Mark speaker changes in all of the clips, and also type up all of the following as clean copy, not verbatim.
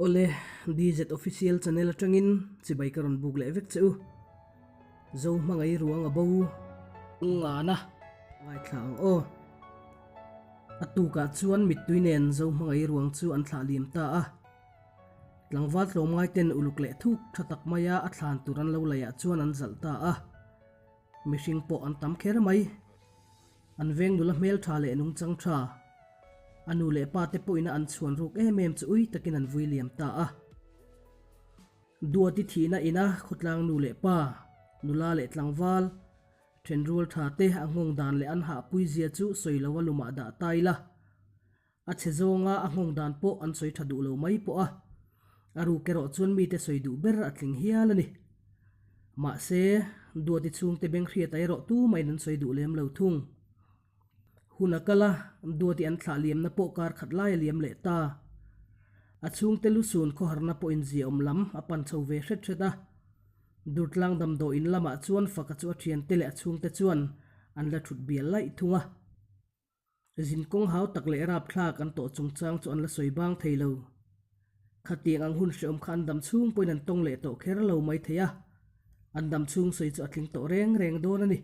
Speaker 1: Awle, DZ Official channel atangin chibai ka rawn buk leh vek che u. Zo hmangaih ruang a bo ngana ngaithla ang aw. A tukah chuan mittui nen Zo hmangaih ruang chu an thlah liam ta a. Tlangval tlawmngai ten uluk leh thuk tha tak maia a thlan tur an lo laihah chuan an zalh ta a. Mihring pawh an tam kher mai. An veng nula hmel tha leh nungchang tha. A nu leh pa te pawhin a an chhuan ruk em em chu ui takin an vui liam ta a. Duati thihna ina khawtlang nu leh pa, nula leh tlangval, thenrual tha te a nghawng dan leh an hahpui zia chu sawi lo a lumah dah ta ila. A chhe zawnga a nghawng dan pawh an sawi tha duh lo mai pawh a, a ruk erawh chuan mite sawi duh ber a tling hial a ni. Mahse, Duati chhungte beng hriata erawh tumahin an sawi duh lem lo thung. Hun a kal a, Duati an thlah liamna pawh kar khat lai a liam leh ta. A chhungte lusun khawharna pawhin ziaawm lam a pan chho ve hret hret a. Durtlang damdawiin lamah chuan Faka chu a thiante leh a chhungte chuan an la thut bial laih thung a. Zinkawng hau tak leh rapthlak an tawh chungchang chu an la sawi bang thei lo. Khatiang ang hun hreawm kha an dam chhung pawhin an tawng leh tawh kher lo mai thei a, an dam chhung sawi chu a tling tawh reng reng dawn a ni.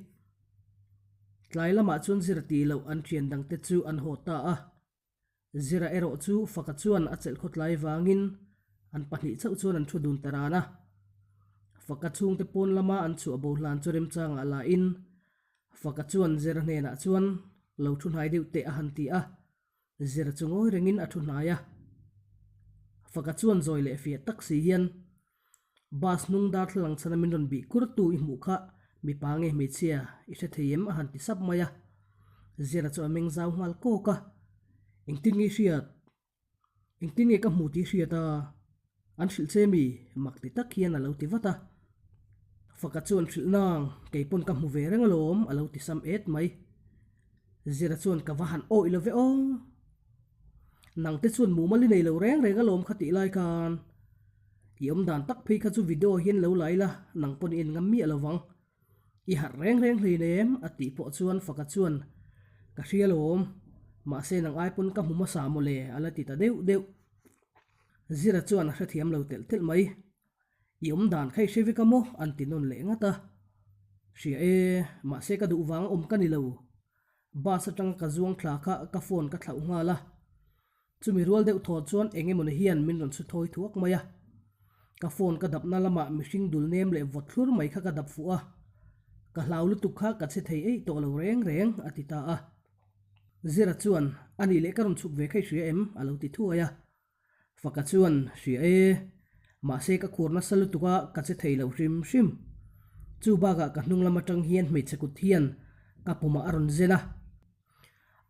Speaker 1: Tlai lamah chuan zir tih loh an thian dangte chu an haw ta a. Zira erawh chu Faka chuan a chelh khawtlai vangin an pahnih chauh chuan an thu dun ta ran a. Faka chhungte pawn lama an chhuah bo hlan chu remchangah la in Faka chuan Zira hnenah chuan lo thu hnai deuh teh a han ti a, Zira chu ngawi rengin a thu hnai a. Faka chuan zawi leh fiah tak si hian, Bus hnung darthlalang chhana min rawn bih kur tu i hmuh kha mipa nge hmeichhia i hre thei em a han ti sap mai a. Zira chu a meng zau nghal kawk a, Engtin nge i hriat? Engtin nge ka hmu tih hriat a, an hrilh che mi? Mak ti tak hian a lo ti vat a. Faka chuan hrilh nang, kei pawn ka hmu ve reng alawm a lo ti sam et mai. Zira chuan ka va han awih lo ve aw. Nang te chuan mumal i nei lo reng reng alawm kha tih lai khan. I awm dan tak phei kha chu video hian lo la ila, nang pawn i en ngam miah lo vang. I harh reng reng hlei nem a tih pawh chuan Faka chuan, Ka hria lawm, mahse nang ai pawn ka hmu hmasa mawle a la ti ta deuh deuh. Zira chuan a hrethiam lo telh telh mai. I awm dan kha i hre vek a maw? an ti nawn leh ngat a. Hria e, mahse ka duh vang awm ka ni lo. Bus atanga ka zuang thla kha ka phone ka thlauh nghal a. Chumi rual deuh thaw chuan eng emawni hian min rawn chhu thawi thuak mai a. Ka phone ka dapna lamah mihring dul nem leh vawt thlur mai kha ka dap fuh a. Ka hlau lutuk kha ka che thei eih tawh lo reng reng, a ti ta a. Zira chuan, A nih leh ka rawn chhuk ve kha i hria em? a lo ti thuai a. Faka chuan, Hria e. Mahse ka khur nasa lutuk a, ka che thei lo hrim hrim. Chu bakah ka hnung lam atang hian hmeichhe kut hian ka pumah a rawn zen a.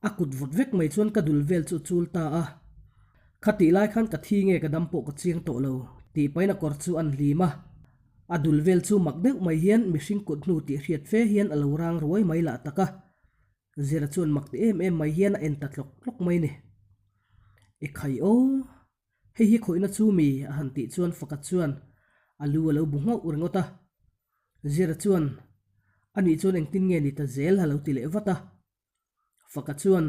Speaker 1: A kut vawt vek mai chuan ka dul vel chu a chul ta a. Khatih lai khan ka thi nge ka dam pawh ka chiang tawh lo tih pahin a kawr chu an hlim a. A dul vel chu mak deuh mai hian mihring kut hnu tih hriat fe hian a lo rang ruai mai lah tak a. Zira chuan mak ti em em mai hian a en ta tlawk tlawk mai ni. E khai aw! Hei hi khawihna chu mi? a han tih chuan Faka chuan a lu a lo bu nghauh ringawt a. Zira chuan, Anih chuan engtin nge ni ta zel? a lo ti leh vat a. Faka chuan,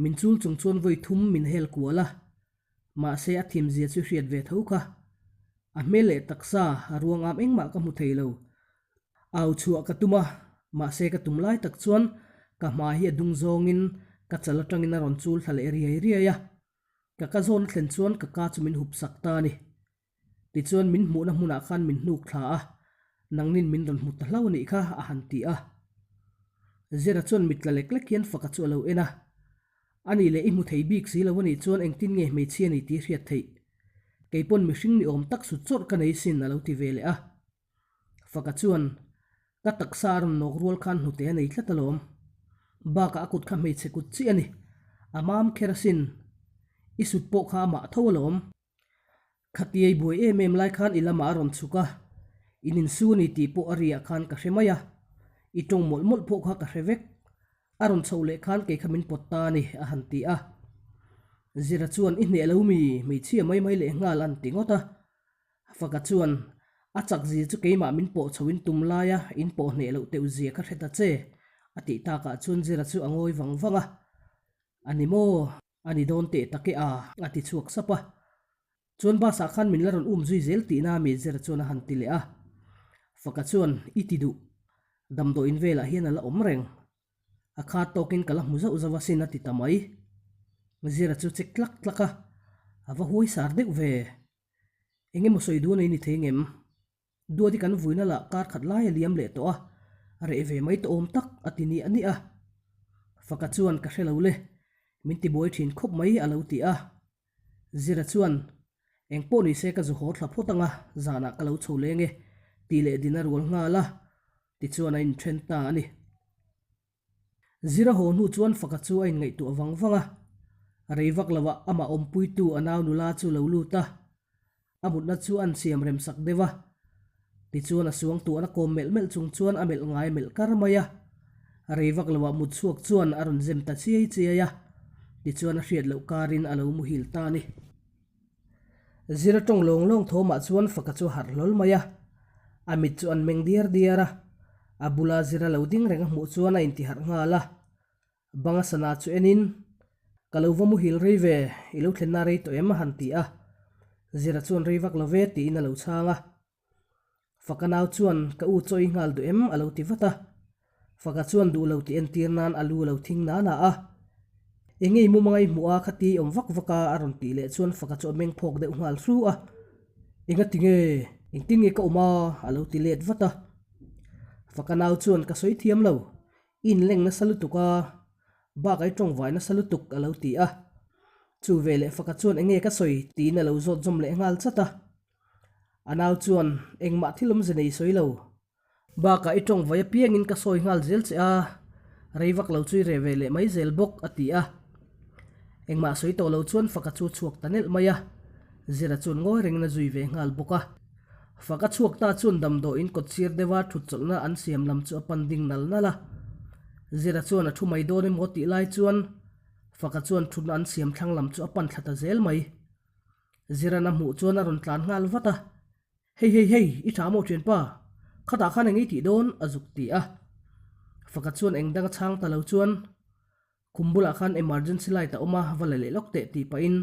Speaker 1: Min chul chung chuan vawi thum min hel kual a, mahse a thimzia chu hriat ve tho kha. A hmel leh taksa a ruang am engmah ka hmu thei lo. Au chhuah ka tum a, mahse ka tum lai tak chuan ka hmai hi a dung zawngin ka chal atangin a rawn chul thla leh riai riai a. Ka ka zawn a thlen chuan ka ka chu min hup sak ta a ni. Tichuan min hmuhna hmunah khan min hnuk thla a, nangnin min rawn hmu ta hlo anih kha a han ti a. Zira chuan mit tla lek lek hian faka chu a lo en a. Ani leh i hmu thei bik si lo anih chuan engtin nge hmeichhia ni tih hriat theih. Keipawn mihring ni awm tak sut chawrh ka nei sin a lo ti ve leh a. Faka chuan, Ka taksa a rawn nawk rual khan hnute a nei tlat alawm. Bakah a kut kha hmeichhe kut chiah a ni. A mam kher asin. I sut pawh kha amah tho alawm. Khatiai buai em em lai khan i lamah a rawn chhuk a, in insu a ni tih pawh a riah khan ka hre mai a. I tawng mawlh mawlh pawh kha ka hre vek. A rawn chhoh leh khan kei kha min pawt ta a ni, a han ti a. Zira chuan, I hneh lo mi, hmeichhia mai mai leh nghal a han ti ngawt a. Faka chuan, A chak zia chu keimah min pawh chho in tum laia in pawh hneh loh teuh zia kha hre ta che, a tih takah chuan Zira chu a ngawi vang vang a. A ni maw? A ni dawn teh tak e a, a ti chhuak sap a. Chuan bus ah khan min la rawn um zui zel tihna mi Zira chuan a han ti leh a. Faka chuan, I ti duh. Damdawiin velah hian a la awm reng. A khat tawkin ka la hmu zauh zauh asin a ti ta mai. Zira chu chek tlak tlak a, a va huai sar deuh ve. Eng emaw sawi duh nei ni thei ngem? Duati kan vuina lah kar khat lai a liam leh tawh a, a reh ve mai tawh awm tak a ti niah niah a. Faka chuan ka hre lo le, min ti buai thin khawp mai a lo ti a. Zira chuan, Eng pawh ni se ka zu haw thla phawt ang a, zanah ka lo chho leng e, tih leh din a rual nghal a, tichuan a inthen ta a ni. Zira haw hnu chuan Faka chu a inngaihtuah vang vang a, rei vak lovah amah awmpuitu a nau nula chu lo lut a, a mutna chu an siam rem sak deuh a. Tichuan a suangtuahna kawm melh melh chung chuan a melh ngai melh kar mai a, rei vak lovah mut chhuak chuan a rawn zem ta chiai chiai a, tichuan a hriat loh karin a lo muhil ta a ni. Zira tawng lawng lawng thawmah chuan Faka chu a harh hlawl mai a, a mit chu an meng diar diar a, a bula Zira lo ding reng a hmuh chuan a intiharh nghal a. Banga sana chu enin, Ka lo va muhil rei ve, i lo thlenna rei tawh em? a han ti a. Zira chuan rei vak lo ve tiin a lo chhang a. Faka nau chuan, Ka u chaw i nghal duh em? a lo ti vat a. Faka chuan duh lo tih entir nan a lu a lo thing nana a. Eng ngei mumanga i hmuh a, khati i awm vak vak a, a rawn tih leh chuan Faka chu a meng phawk deuh nghal hru a. Engati nge? Engtin nge ka awm a? a lo ti let vat a. Faka nau chuan, Ka sawi thiam lo. I inleng nasa lutuk a, bak ai tawngvai nasa lutuk, a lo ti a. Chu veleh Faka chuan eng nge ka sawi? tiin a lo zawt zawm leh nghal chat a. A nau chuan, Engmah thil awmze nei sawi lo. Bakah i tawng vai apiangin ka sawi nghal zel che a, rei vak lo chu i reh ve leh mai zel bawk, a ti a. Engmah sawi tawh lo chuan Faka chu a chhuak ta nelh mai a, Zira chuan ngawi rengin a zui ve nghal bawk a. Faka chhuak ta chuan damdawiin kawt sir deuha thut chawlhna an siam lam chu a pan ding nal nal a. Zira chuan a thu mai dawn emaw tih lai chuan Faka chuan thutna an siam thlang lam chu a pan thla ta zel mai. Ziran a hmuh chuan a rawn tlan nghal vat a, Hei hei hei, i tha maw thianpa? Khatah khan eng i tih dawn? a zuk ti a. Faka chuan eng dang a chhang ta lo chuan, Khum bulah khan emergency light a awm a, va la leh lawk teh tih pahin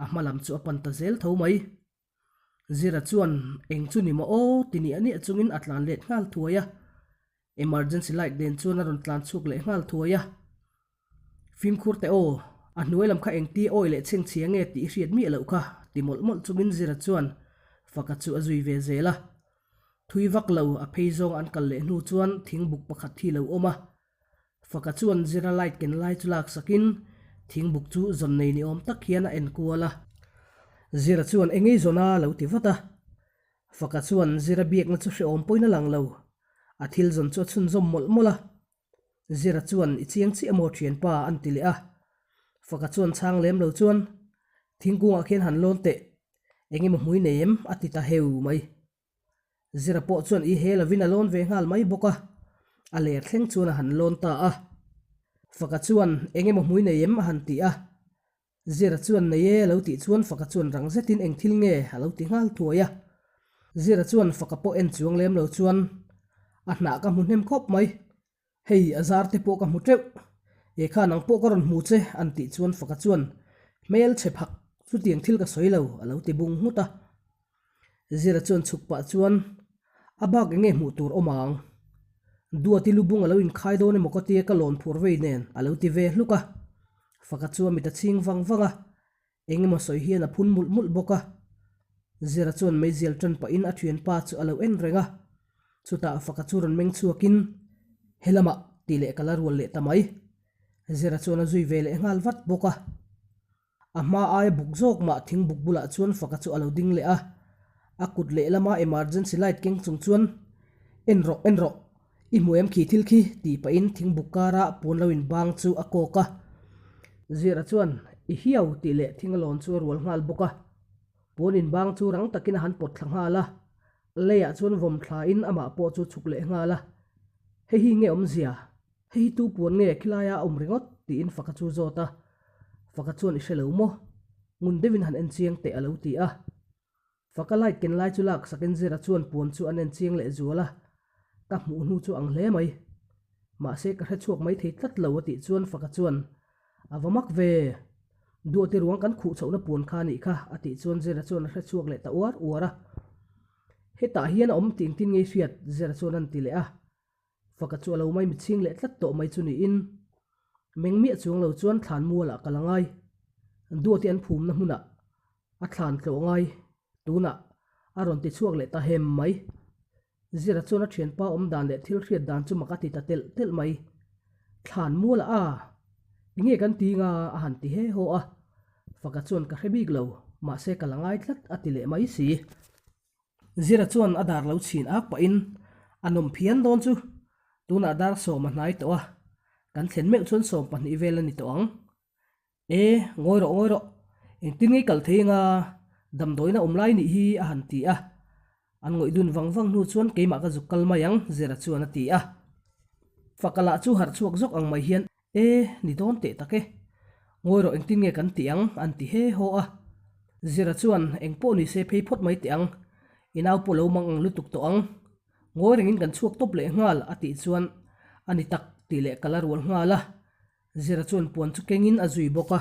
Speaker 1: a hma lam chu a pan ta zel tho mai. Zira chuan, Eng chu ni maw aw? ti niah niah chungin a tlan let nghal thuai a. Emergency light nen chuan a rawn tlan chhuak leh nghal thuai a. Fimkhur teh aw, a hnuai lam kha engti awi leh chhengchhia nge tih i hriat miah loh kha, ti mawlh mawlh chungin Zira chuan Faka chu a zui ve zel a. Thui vak lo, a phei zawng an kal leh hnu chuan thingbuk pakhat hi lo awm a. Faka chuan Zira light ken lai chu lak sakin thingbuk chu zawn nei ni awm tak hian a en kual a. Zira chuan engei zawn a lo ti vat a. Faka chuan Zira biakna chu hrehawm pawhin a lang lo, a thil zawn chu a chhunzawm mawlh mawlh a. Zira chuan i chiang chiah maw thianpa an ti leh a. Faka chuan chhang lem lo chuan thingkungah khian han lawn teh, eng emaw hmui nei em a ti ta heu mai. Zira pawh chuan i he lovin a lawn ve nghal mai bawk a, a ler thleng chuan a han lawn ta a. Faka chuan eng emaw hmui nei em a han ti a. Zira chuan nei e a lo tih chuan Faka chuan rang zetin eng thil nge a lo ti nghal thuai a. Zira chuan Faka pawh en chuang lem lo chuan a hnah ka hmu hnem khawp mai. Hei a zar te pawh ka hmu teuh. E kha nang pawh ka rawn hmu che an tih chuan Faka chuan hmel chhe phak chutiang thil ka sawi lo a lo ti bung nghut a. Zira chuan chhuk pah chuan a bak eng nge hmuh tur awm ang? Duati lubung a lo inkhai dawn emaw ka tia ka lawn phur vei nen a lo ti ve hluk a. Faka chu a mit a chhing vang vang a, eng emaw sawi hian a phun mulh mulh bawk a. Zira chuan meizial tan pahin a thianpa chu a lo en reng a. Chutah Faka chu rawn meng chhuakin, He lamah tih leh ka la rual leh ta mai. Zira chuan a zui ve leh nghal vat bawk a. A hma aia buk zawk mah thing buk bulah chuan Faka chu a lo ding leh a, a kut lehlama emergency light keng chung chuan, En rawh, en rawh, i hmu em khi thil khi? tih pahin thing buk kara puan lo inbang chu a kawk a. Zira chuan, I hiau tih leh thing a lawn chu a rual nghal bawk a. Puan inbang chu rang takin a han pawt thla nghal a, leiah chuan vawm thlain amah pawh chu chhuk leh nghal a. Hei hi nge awmzia? Hei hi tu puan nge khilaia a awm ringawt? tiin Faka chu zawt a. Faka chuan i hre lo maw? Ngun deuhin han en chiang teh a lo ti a. Faka light ken lai chu lak sakin Zira chuan puan chu an en chiang leh zual a. Ka hmuh hnu chu ang hle mai. Mahse ka hre chhuak mai thei tlat lo a tih chuan Faka chuan a va mak ve. Duati ruang kan khuh chhohna puan kha a nih kha, a tih chuan Zira chuan a hre chhuak leh ta uar uar a. Hetah hian a awm tih engtin ngei hriat, Zira chuan a ti leh a. Faka chu a lo mai mitchhing leh tlat tawh mai chu niin, meng miah chuang lo chuan thlan mualah kal a ngai. Duati an phumna hmunah a thlan tlawh ngai tunah a rawn ti chhuak leh ta hem mai. Zira chuan a thianpa awm dan leh thil hriat dan chu mak a ti ta telh telh mai. Thlan mualah a, enge kan ti nga a han ti he haw a. Faka chuan ka hre bik lo, mahse ka la ngai tlat a ti leh mai si. Zira chuan a dar lo chhin ak pahin a nawm phian dawn chu tunah dar sawm a hnai tawh a, kan thlen meuh chuan 12 vel a ni tawh ang. E, ngawi rawh ngawi rawh, engtin ngei kal thei anga damdawiin a awm lai nih hi a han ti a. An ngawih dun vang vang hnu chuan keimah ka zuk kal mai ang, Zira chuan a ti a. Faka lah chu harh chhuak zawk ang mai hian E, ni dawn teh tak e. Ngawi rawh engtin nge kan tih ang? an ti he haw a. Zira chuan, Eng pawh ni se phei phawt mai teh ang. I nau pawh lo mang ang lutuk tawh ang. Ngawi rengin kan chhuak tawp leh nghal, a tih chuan, A ni tak, tih leh ka la rual nghal a. Zira chuan puan chu kengin a zui bawk a.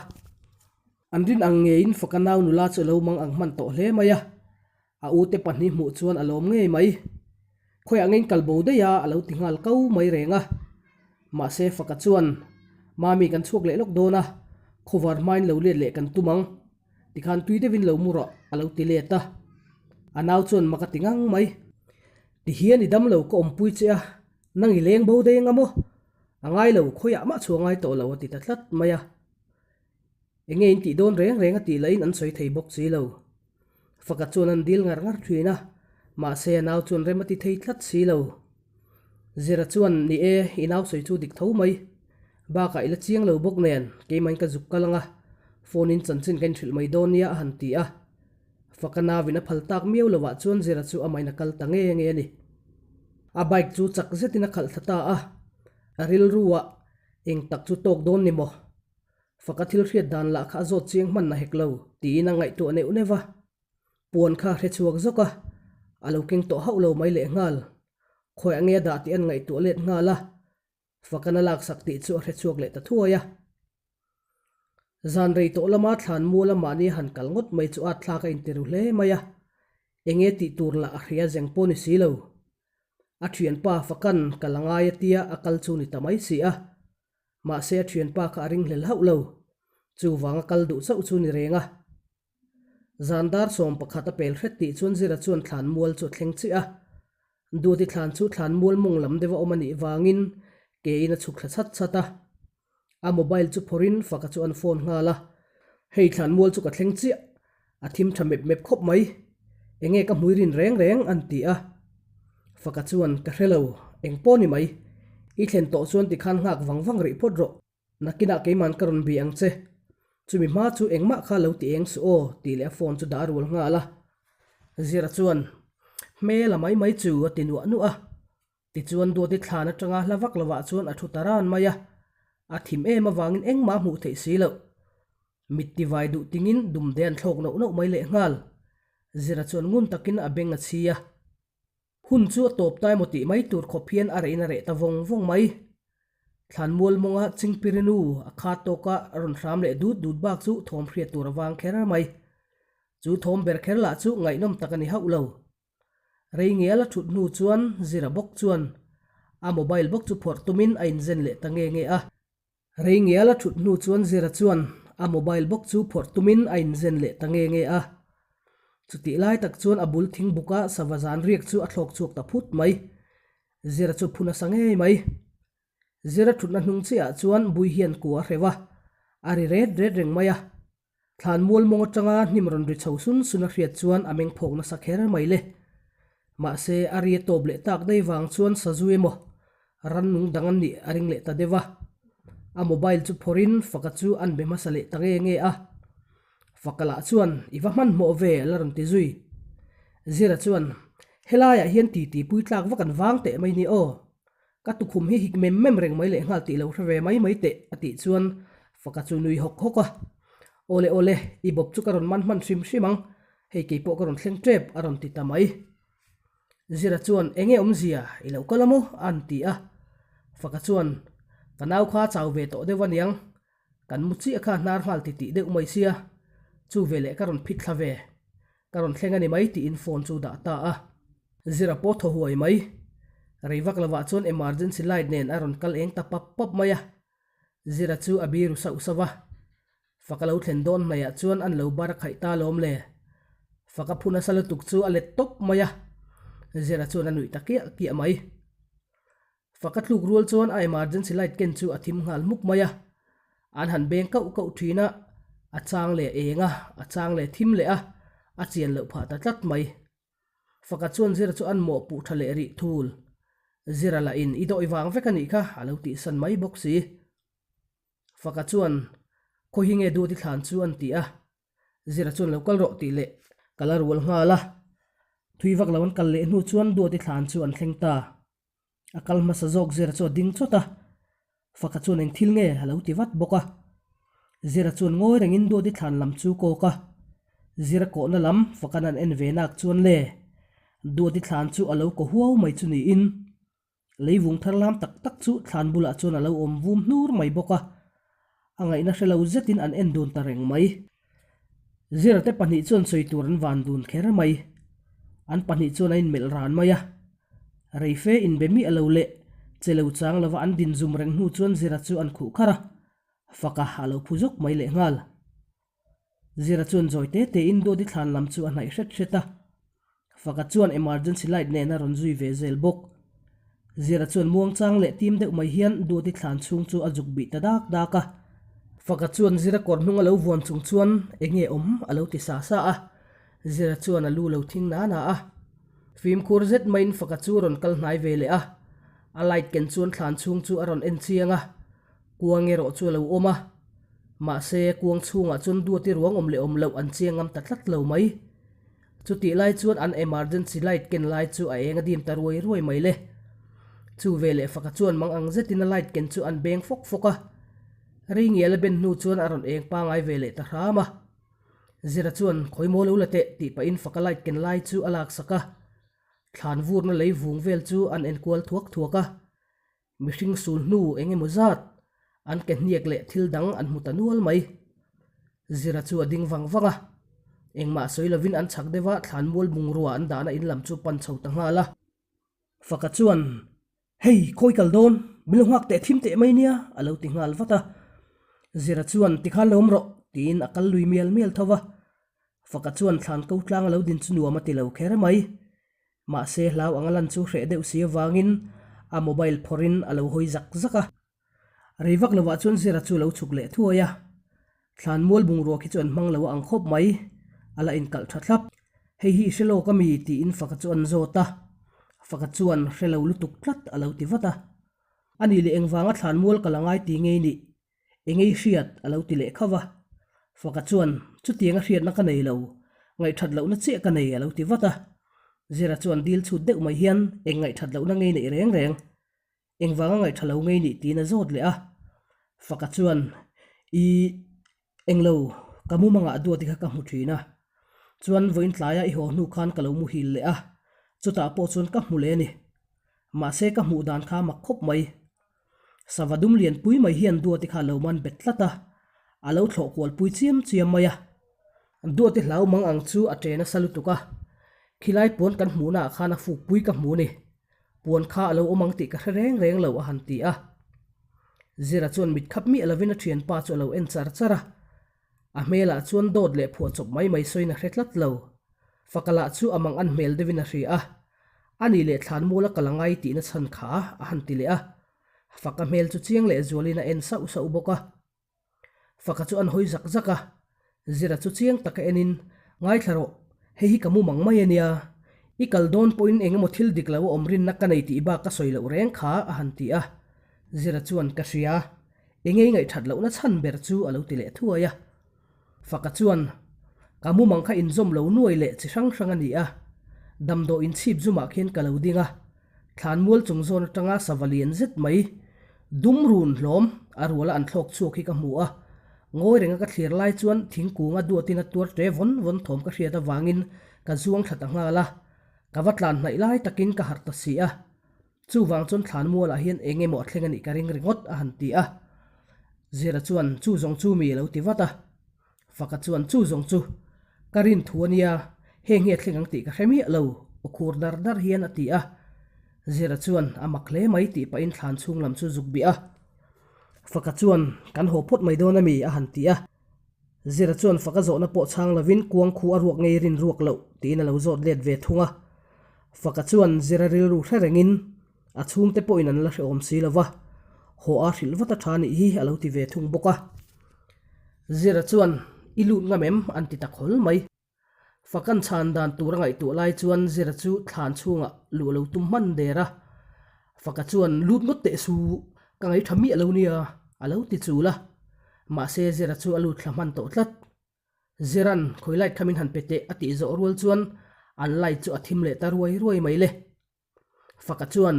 Speaker 1: An rin ang ngeiin faka nau nula chu a lo mang ang hman tawh hle mai a. A ute pahnih hmuh chuan a lawm ngei mai. Khawiah ngein kal bo daih a, a lo ti nghal kau mai reng a. Mahse Faka chuan, Mami kan chhuak leh lawk dawn a, khawvar hmain lo let leh kan tum ang. Tikhan tui deuhin lo mu rawh, a lo ti let a. A nau chuan mak a ti ngang mai. Tihian i dam lo ka awmpui che a, nang i leng bo daih anga maw? A ngai lo, khawiah mah chhuah ngai tawh lo, a ti ta tlat mai a. Enge in tih dawn reng reng a tih lahin an sawi thei bawk si lo. Faka chuan an dil ngar ngar thin a, mahse a nau chuan rem a ti thei tlat si lo. Zira chuan, Ni e, i nau sawi chu dik tho mai. Bakah i la chiang lo bawk nen, keimahin ka zuk kal ang a, phone in chanchin ka inhrilh mai dawn nia a han ti a. Faka nauin a phal tak miau lovah chuan Zira chu amahin a kal ta nge nge a ni. A bike chu chak zetin a khalh thla ta a, a rilruah eng tak chu tawk dawn ni maw? Faka thil hriat dan lah kha a zawt chiang hman na hek lo tiin a ngaihtuah neuh neuh va. Puan kha a hre chhuak zawk a, a lo keng tawh hauh lo mai leh nghal. Khawiah nge a dah tih an ngaihtuah let nghal a, Fakan a laksak tih chu a hre chhuak leh ta thuai a. Zan rei tawh lama thlan mual a mahni a han kal ngawt mai chu at thlak a intiru hle mai a, enge tih tur lah a hria zeng pawh ni si lo. A thianpa Fakan kal a ngai a tia a kal chu ni ta mai si a. Mahse a thianpa kha a ringhlel hauh lo. Chuvang a kal duh chauh chu ni reng a. Zan dar 11 a pel hret tih chuan Zira chuan thlan mual chu a thleng chiah a. Duati thlan chu thlan mual mawng lam deuh a awm a nih vangin ke in a chhuk thla chhat chhat a. A mobile chu phawrhin Faka chu an phone nghal a. Hei thlan mual chu ka thleng chiah. A thim tha mep mep khawp mai. Enge ka hmui rin reng reng an ti a. Faka chuan ka hre lo, eng pawh ni mai. I thlen tawh chuan tikhan nghak vang vang rih phawt rawh. Nakinah keiman ka rawn bih ang che. Chumi hma chu engmah kha lo ti eng suh aw tih leh a phone chu dah a rual nghal a. Zira chuan, Hmel a mai mai chu a ti nuah nuah a. Tichuan Duati thlan atanga hla vak lovah chuan a thu ta ran mai a, a thim em avangin engmah a hmuh theih si loh. Mit tivai duh tingin dumde an thlawk nauh nauh mai lehnghal. Zira chuan ngun takin a beng a chhi a. Hun chu a tawp ta emaw tih mai tur khawp hian a rehin a reh ta vawng vawng mai. Thlan mual mawnga Chingpirinu a khat tawka rawn hram leh dut dut bak chu thawm hriat tur a vang kher mai. Chu thawm ber kher lah chu ngaihnawm tak a ni hauh lo. Rei ngial a thut hnu chuan Zira bawk chuan a mobile bawk chu phawrh tumin a inzen leh ta nge nge a. Rei ngial a thut hnu chuan Zira chuan a mobile bawk chu phawrh tumin a inzen leh ta nge nge a. Chutih lai tak chuan a bul thing buka sava zan riak chu a thlawk chhuak ta phut mai. Zira chu phu nasa ngei mai. Zira thutna hnung chiahah chuan bui hian kua a hreuh a, a ri ret ret reng mai a. Thlan mual mawng atanga hnim rawn ri chho sun sun a hriat chuan a meng phawk nasa kher mai le. Mahse, a ri a tawp leh tak daih vang chuan sazu emaw rannung dang an nih a ring leh ta deuh a. A mobile chu phawrhin Faka chu an be hmasa leh ta nge nge a. Faka lah chuan, I va hmanhmawh ve, a la rawn ti zui. Zira chuan, Helaiah hian titi pui tlak vak an vang teh mai ni aw. Ka tukhum hi hik mem mem reng mai leh nghal tih lo hre ve mai mai teh, a tih chuan Faka chu nui hawk hawk a. Awle awle, i bawp chu ka rawn man hman hrim hrim ang, hei keipawh ka rawn thleng tep, a rawn ti ta mai. Zira chuan, Enge awmzia, i lo kal a maw? a han ti a. Faka chuan, Ka nau kha chau ve tawh deuh a niang. Kan mu chiah kha hnar nghal ti tih deuh mai sia, chu veleh ka rawn phit thla ve. Ka rawn thleng a ni mai tiin phone chu dah ta a. Zira pawh thaw huai mai. Rei vak lovah chuan emergency light nen a rawn kal eng ta pap pap mai a. Zira chu a biru sauh sauh a. Faka lo thlen dawn hmaiah chuan an lo bar a khaih ta lawm le. Faka phu nasa lutuk chu a let tawp mai a. Zira chuan a nuih ta kiah kiah mai. Faka tluk rual chuan a emergency light ken chu a thim nghal hmuk mai a. An han beng kauh kauh thin a, a chang leh eng a, a chang leh thim leh a, a chian loh phah ta tlat mai. Faka chuan Zira chu an mawh puh tha leh rih thul. Zira lah in i dawih vang vek a nih kha a lo tihsan mai bawk si. Faka chuan, Khawi hi nge Duati thlan chu an ti a. Zira chuan lo kal rawh tih leh ka la rual nghal a. Thui vak lo an kal leh hnu chuan Duati thlan chu an thleng ta. A kal hmasa zawk Zira chu a ding chawt a, Faka chuan eng thil nge a lo ti vat bawk a. Zira chuan ngawi rengin Duati thlan lam chu kawk a. Zira kawhna lam Fakan an en ve nak chuan le Duati thlan chu a lo kaw huau mai chu niin leivung thar lam tak tak chu thlan bulah chuan a lo awm vum hnur mai bawk a. A ngaihna hre lo zetin an en dun ta reng mai. Zira te pahnih chuan sawi tur an van dun kher mai. An pahnih chuan an inmelh ran mai a. Reife inbe miah lo leh che lo chang lova an din zum reng hnu chuan Zira chu an khuh kharh a, faka a lo phu zawk mai lehnghal. Zira chuan zawi te tein Duati thlan lam chu a hnaih hret hret a. Faka chuan emergency light nen a rawn zui ve zel bawk. Zira chuan muangchang leh tim deuh mai hian Duati thlan chhung chu a zuk bih ta dak dak a. Faka chuan Zira kawr hnung a lo vuan chung chuan enge awm a lo ti sa sa a. Zira chuan a lu lo thing na na a. Fimkhur zet maiin Faka chu rawn kal hnai ve leh a. A light ken chuan thlan chhung chu a rawn en chiang a. Kuang erawh chu a lo awm a. Mahse, kuang chhungah chuan Duati ruang awm leh awm loh an chiang ngam ta tlat lo mai. Chutih lai chuan an emergency light ken lai chu a eng a dim ta ruai ruai mai le. Chu veleh faka chuan mang ang zetin a light ken chu an beng fawk fawk a. Rei ngial a ben hnu chuan a rawn eng pangai ve leh ta hram a. Zira chuan khawi maw lo la teh tih pahin faka light ken lai chu a laksak a. Thlan vurna lei vung vel chu an enkual thuak thuak a. Mihring sul hnu eng emaw zat an ke hniak leh thil dang an hmu ta nual mai. Zira chu a ding vang vang a, engmah sawi lovin an chhak deuh a thlanmual bungrua an dahna in lam chu pan chho ta nghal a. Faka chuan, Hei, khawi kal dawn, min lo nghak teh thim teh mai nia, a lo ti nghal vat a. Zira chuan, Tikhan lo awm rawh, tiin a kal lui mial mial tho va. Faka chuan thlan ko tlang a lo din chu nuam a ti lo kher mai. Mahse hlau anga lan chu hreh deuh si avangin a mobile phawrhin a lo hawi zak zak a. Rei vak lovah chuan Zira chu lo chhuk leh thuai a. Thlan mual bungrua khi chu an hmang lo a ang khawp mai, a la inkalh tha thlap. Hei hi i hre lawk ami? tiin Faka chu an zawt a. Faka chuan hre lo lutuk tlat a lo ti vat a. A nih leh engvanga thlan mual ka la ngai ti ngei nih? Engei hriat a lo ti leh khauh a. Faka chuan, Chutiang a hriatna ka nei lo, ngaihthat lohna chiah ka nei a lo ti vat a. Zira chuan dil chhut deuh mai hian eng ngaihthat lohna ngei neih reng reng, engvanga ngaihtha lo ngei nih tiin a zawt leh a. Faka chuan, I englo, ka mumangah duati kha ka hmu thin a. Chuan vawiin tlaia i haw hnu khan ka lo muhil leh a, chutah pawh chuan ka hmu leh a ni. Mahse ka hmuh dan kha mak khawp mai. Sava dum lianpui mai hian Duati kha lo man bet tlat a, a lo thlawh kual pui chiam chiam mai a. Duati hlau mang ang chu a che nasa lutuk a, khilai puan kan hmuhna ah khan a fuk pui ka hmu ni, puan kha a lo awm ang tih ka hre reng reng lo a han ti a. Zira chuan mit khap miah lovin a thianpa chu a lo en char char a, a hmelah chuan dawt leh phuahchawp mai mai sawiin a hre tlat lo. Fakalah chu a mang an hmel deuhin a hria a, A nih leh thlan mual a kal angai tihna chhan kha a han ti leh a, Faka hmel chu chiang leh zualin a en sauh sauh bawk a. Faka chu an hawi zak zak a, Zira chu chiang taka enin, Ngaithla rawh, hei hi ka mu mang mai a nia, i kal dawn pawhin eng emaw thil dik lo a awm rinna ka nei tih bak ka sawi loh reng kha a han ti a. Zira chuan, Ka hria, enge i ngaihthat lohna chhan ber chu a lo ti leh thuai a. Faka chuan, Ka mumang kha inzawm lo nuai leh chi hrang hrang a ni a, damdawi inchhip zumah khian ka lo ding a, thlanmual chung zawn atanga sava lian zet mai, dum run hlawm a ruala an thlawk chhuak hi ka hmu a, ngawi renga ka thlir lai chuan thingkunga duatin a tuar ṭe vawn vawn thawm ka hriat avangin ka zuang thla ta nghal a, ka va tlan hnaih lai takin ka harh ta si a. Chuvang chuan thlanmualah hian eng emaw a thleng a nih ka ring ringawt a han ti a. Zira chuan chu zawng chu mi a lo ti vat a. Faka chuan chu zawng chu ka rin thu a nia, heng hi a thleng ang tih ka hre miah lo, aw khur dar dar hian a ti a. Zira chuan a mak hle mai tih pahin thlan chhung lam chu zuk bih a. Faka chuan kan haw phawt mai dawn a mi a han ti a. Zira chuan faka zawhna pawh chhang lovin kuang khu a ruak ngei rin ruak loh tiin a lo zawt let ve thung a. Faka chuan Zira rilru hre rengin A chhungte pawhin an la hrehawm si lo va, haw a hrilh vat a tha nih hi a lo ti ve thung bawk a. Zira chuan, I lut ngam em? an ti ta khawl mai. Fakan chhan dan tur a ngaihtuah lai chuan Zira chu thlan chhungah luh a lo tum hman der a. Faka chuan, Lut ngawt teh su, ka ngaih tha miah lo nia, a lo ti chul a. Mahse Zira chu a lut thla hman tawh tlat. Ziran, khawi light kha min han pe teh, a tih zawh rual chuan an light chu a thim leh ta ruai ruai mai le. Faka chuan,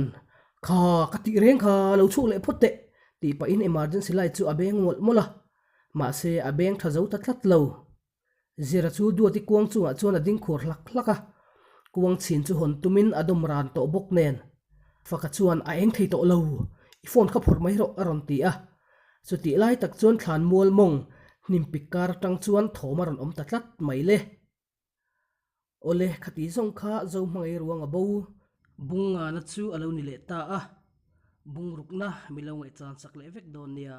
Speaker 1: Kha, ka tih reng kha, lo chhuk leh phawt teh, tih pahin emergency light chu a beng mawlh mawlh a. Mahse, a beng tha zo ta tlat lo. Zira chu Duati kuang chungah chuan a ding khur hlak hlak a. Kuang chhin chu hawn tumin a dawm ran tawh bawk nen. Faka chuan, A eng thei tawh lo, i phone kha phawrh mai rawh, a rawn ti a. Chutih lai tak chuan thlan mual mawng hnim pik kar atang chuan thawm a rawn awm ta tlat mai le. Awle, khati zawng kha zo hmangaih ruang a bo. Bungngana chu a lo ni leh ta a, bungrukna mi lo ngaihchan sak leh vek dawn nia.